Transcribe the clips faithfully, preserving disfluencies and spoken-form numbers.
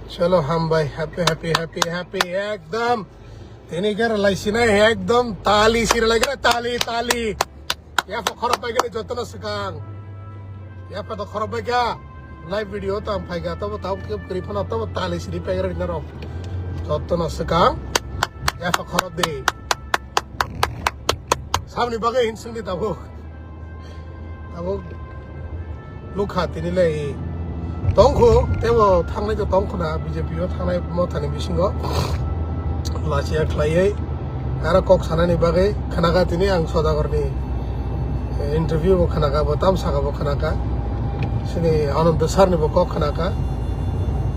Chalo, hambai, happy, happy, happy, happy, ekdom. Tini khe rwlai sinai, ekdom tali si rwlai khe tali, tali. Yapha khorok pai khe jotono swkang. Yapha to khorok pai kha. Live video to ang phai kha, tobo tau khe kwrwi phano tobo tali siri pai rwna rok. Jotono swkang. Yapha khorok de. Sabni bagwi hin swngdi tabuk. Tabuk nukha tini le tongkhu, tebo thangnai to tongkhu na B J P o thangnai mothani bisingo. Lachiya khlaiwi aro kok sanani bagwi khnakha tini ang Sodagarni, eh, interview bo khnakha, bo tam saka bo khnakha. Sini Ananta sir ni bo kok khnakha.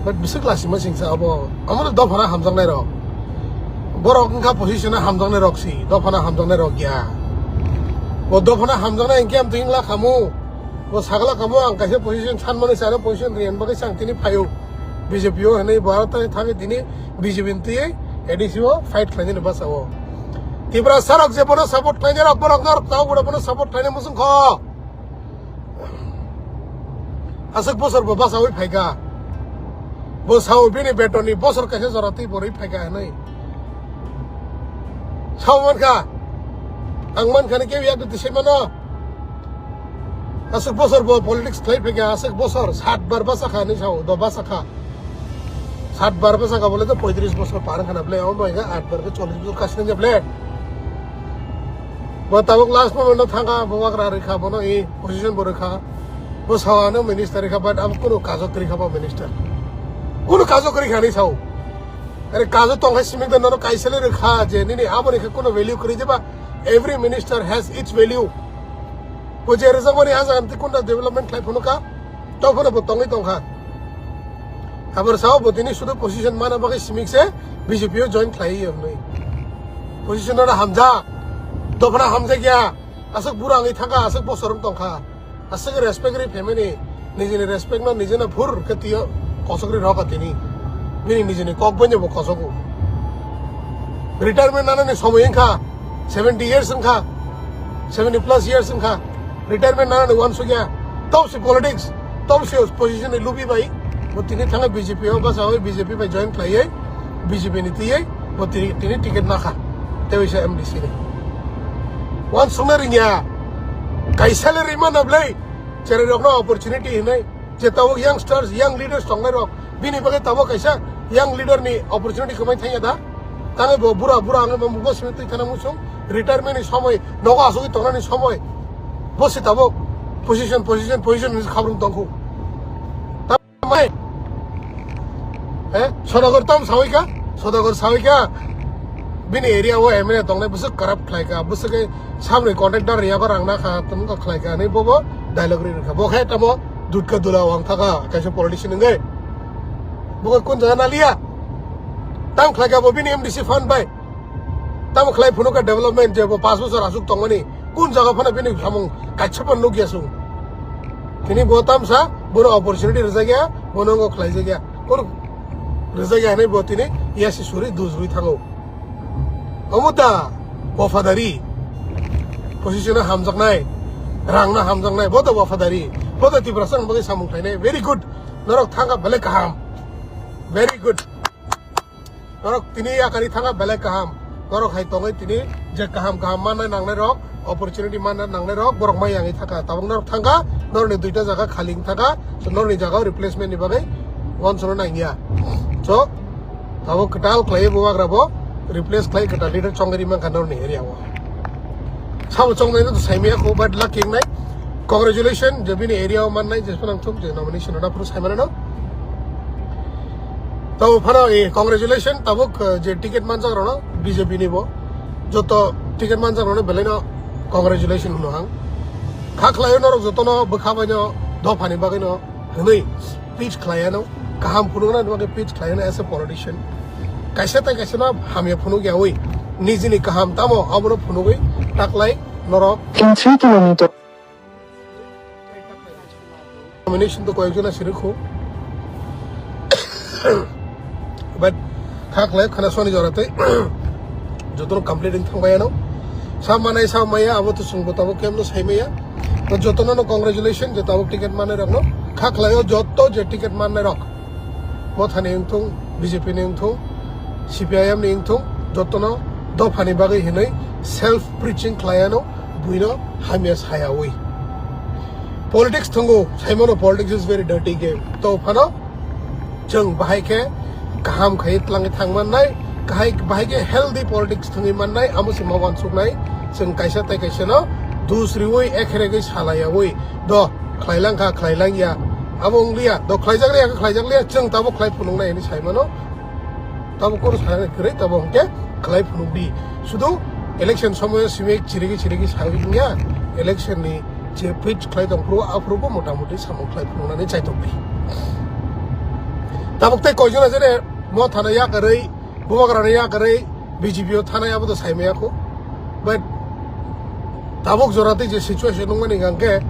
But bisik lachima singsa abo, amo dophana hamjaknai rok. Borok wngkha position o hamjaknai rok si, dophana hamjaknai rok ya. Bo dophana hamjaknai hinkhe amtwi wngla khamu. Bo sagla khamu ang kaisa position sanmani sano position riyan bagwi sang tini phaio. B J P o hinwi bo aro thangwi tini B J P ni twi A D C o fight khlainani bwsao. Tipra sarok je bono support khlainai rok, borok norok tau bono support khlainai musung kho. Aswk bosor bo bachaui phaikha. Bo sao bini betonni bosor kaisa jora twi borwi phaikha hinwi. Sao mankha. Ang mankha ni kebo yak twi se mano. Aswk bosor bo politics khlai phaikha, aswk bosor sat bar bachakha hinwi sao, do bachakha. Sat bar bachakha bole to poitris bosor par wngkha na ble, omo bai khe at bar khe chollis bosor kasina je ble. Bo tabuk last moment no thangkha, bo wagra rikha, bono i position bo rikha. Bo sao ano minister rikha, but abo kunu kajo kwrwi kha bo minister. Kunu kajo kwrwi kha ni sao. Are kajo tongkha simik da nono kaisa le rikha je nini aboni khe kunu value kwrwi je ba. Every minister has its value. Bo je rwjakmani ha jaga tei kunda development khlai phunukha, tongphano bo tongwi tongkha. Abor sao bo tini sudu position mana bagwi simik se B J P o join khlai hwnwi. Position oro hamjak, dophana hamjak ya, aswk bura wngwi thangkha, aswk bosor wng tongkha, aswk respect ri family. Nijini respect no nijino phur khe twiyo kosok ri rokha tini. Bini nijini kok bai bo kosogo. Retirement nanani somoi wngkha, seventy years wngkha, seventy plus years wngkha. Retirement nanani uansukya. Tobsi politics, tobsi position ni lubi bai. Bo tini thangwi B J P o bachawi B J P bai join khlaiwi B J P ni twiwi bo tini, tini ticket nakha. Tei waisa M D C ni. Uansukna ringya. Kaisa le rima nablai. Cherai rokno opportunity hinwi. Je tabuk youngsters, young leaders tongnai rok, bini bagwi tabuk kaisa young leader ni opportunity kwmai thangya da? Tangwi bo bura, bura wngwi bo mugo simi twi thana muchung, retirement ni somoi, nogo asugwi tongnani somoi. Bo se tabuk position, position, position hinwi khabrung tongkhu. Tamai, eh, Sodagar tam sawi kha? Sodagar sawi kha? Bini area o M L A tongnai bwswk corrupt khlai kha, bwswk khe samni contractor riya ba rang na kha, tamo kha khlai kha, hinwi bobo dialogue ri rwkha. Bo khe tamo dudka dula wng thaka, kaisa politician wngwi. Bo khe kun jaga naliya? Tam khlai kha bo bini M D C fund bai. Tamo khlai phunukha development je bo panch bochor aswk tongmani, kun jaga phano bini samung kaisa phano nukya chwng. Tini bo tamsa, bono opportunity rwjakya, bono wngkha khlaijakya. Kun rwjakya hinwi bo tini yasi suri dujrwi thango. Omo da wafadari. Position o hamjaknai, rang no hamjaknai, bo da wafadari. Bo da Tiprasa ni bagwi samung khlainai. Very good. Norok thangkha belai kaham. Very good. Norok tini yakari thangkha belai kaham. Norok hai tongwi tini je kaham kaham manna nangnai rok, opportunity manna nangnai rok, borok mai yangwi thangkha. Tabuk norok thangkha, norokni duita jaga khali wng thangkha. So norokni jaga o replacement ni bagwi uansukna nangya. So, abo kwtal khlaiwi bo wagra bo replace khlai kwtal leader chongwi ri mankha norokni area o. Sabo chongnai no to saimaya kho, but lucky wngnai. Congratulations, je bini area o mannai, je phano ang thuk je nomination rwna phuru saimano no. Tabo phano, eh, congratulations, tabuk, eh, je ticket manjak rokno B J P ni bo. Joto ticket manjak rokno belai no congratulations hwno ang. Kha khlaio norok jotono bwkha bai no dophani bagwi no hwnwi pitch khlaiya no, kaham phunuknani bagwi pitch khlaiya no as a politician. Kaisa tai kaisa no hamya phunukya wi, nijini kaham tamo abono phunugwi taklai norok. In three kilometer. Nomination to koyekjona sirikhu. But kha khlai khana soni jora tei jotono complete wng thangbai ano. Sa manai sa maya abo to chwngbo tabuk kemno saimaya. To jotono no congratulations je tabuk ticket manai rokno. Kha khlaio joto je ticket manai rok. Mothani wngthung, B J P ni wngthung, C P I M ni wngthung, jotono dophani bagwi hinwi self preaching khlaiano, buino hamya sayawi. Politics thwngo, saimano politics is very dirty game. To phano chwng bahai khe kaham khai twlangwi thang mannai, kahai, bahai khe healthy politics thwngwi mannai, amo se ma uansuknai, chwng kaisa tei kaisano dus riwi ekheregwi salayawi. Do, khlailang kha, khlailang ya, abo wng liya, do khlaijak liya, khlaijak liya, chwng tabuk khlai phunuknai hinwi saimano. Tabuk kunu sanani kwrwi, tabuk hwnkhe khlai phunukdi. Sudu election somoyo simi chirigi chirigi sawi wngya, election ni je pitch khlai tong phuru, aphuru bo motamoti samung khlai phunuknani chaitokdi. Tabuk tei koijona jene Mothano yakarwi, Bubagrano yakarwi, B J P o thanai abo to saimaya kho. But tabuk jora tei je situation nungmani hwnkhe,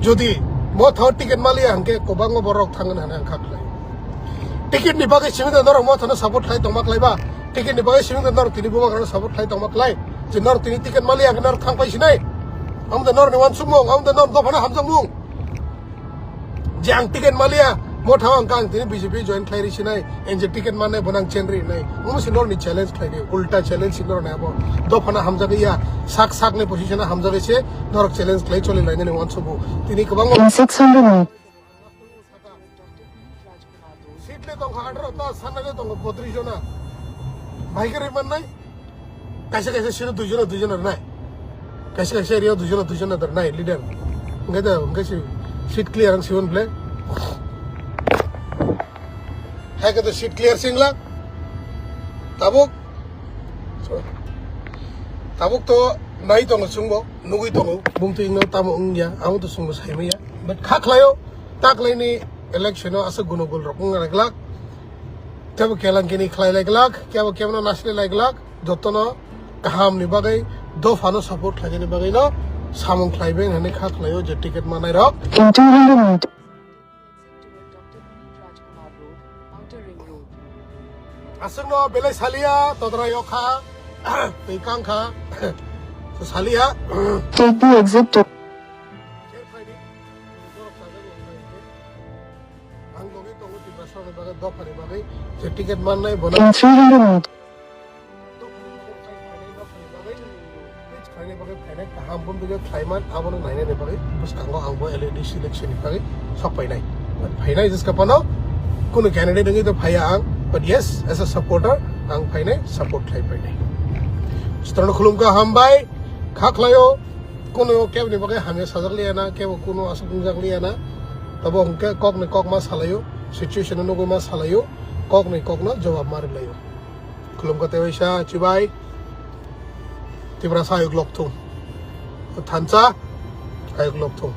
jodi Mothano ticket maliya hwnkhe kwbangma borok thangna hwnwi ang kha khlai. Ticket ni bagwi simi da norok Mothano support khlai tongma khlai ba? Ticket ni bagwi simi da norok tini Bubagrano support khlai tongma khlai? Je norok tini ticket maliya hwnkhe norok thang pai sinai? Amo da norok ni uansukmung, amo da norok dophano hamjakmung. Je ang ticket maliya, Mothano ang kang tini B J P join khlai ri sinai, ang je ticket mannai bono ang chen ri nai. Omo se norok ni challenge khlai ri, ulta challenge se norok nai abo. Dophano hamjagwi ya, sak sak ni position o hamjagwi se norok challenge khlai choli lainani uansugo. Tini kwbangma In six hundred meters. Seat le tongkha atharo ta, sana le tongkha botris jona. Bahai khe rwi mannai? Kaisa kaisa seat o dui jona, dui jona rwnai. Kaisa kaisa area o dui jona, dui jona rwnai leader. Hwnkhe da, hwnkhe se seat clear ang siwon ble. Hai khe to seat clear singla. Tabuk. Tabuk to nai tongo chwngbo, nugwi tongo. Bumtwi wngno tamo wngya, amo to chwngbo saimanya. But kha khlaio, ta khlaini election o aswk gunogul rok wngna glak. Kebo kelangkini khlai lai glak, kebo kebono nasilai lai glak, jotono kaham ni bagwi, dophano support khlainani bagwi no samung khlaibai hinwi kha khlaio je ticket manai rok. In two hundred meters. Aswkno belai saliya, todra yokha, twi kangkha, saliya. Take the exit to Ang logi tongo Tiprasarokni bagwi, dophani bagwi je ticket mannai bono. In three hundred meters. Dophani bagwi, dophani bagwi, dophani bagwi phainai kaham bumtwi khlaiman abono nainani bagwi bwskango ang bo L A D C election ni bagwi sok phainai. Phainai jiska phano kunu candidate wngwi to phaiya ang, but yes, as a supporter ang phainai, support khlai phainai. Chwngno khulumkha, hambai, kha khlaio. Kuno keboni bagwi hamya sajak liya na, kebo kuno aswk wngjak liya na. Tabo hwnkhe kokni kok ma salaio, situation no nugwi ma salaio, kokni kokno jawab ma rwlaio. Khulumkha tei waisa, chibai. Tiprasa ayuk lokthung. Thansa ayuk lokthung.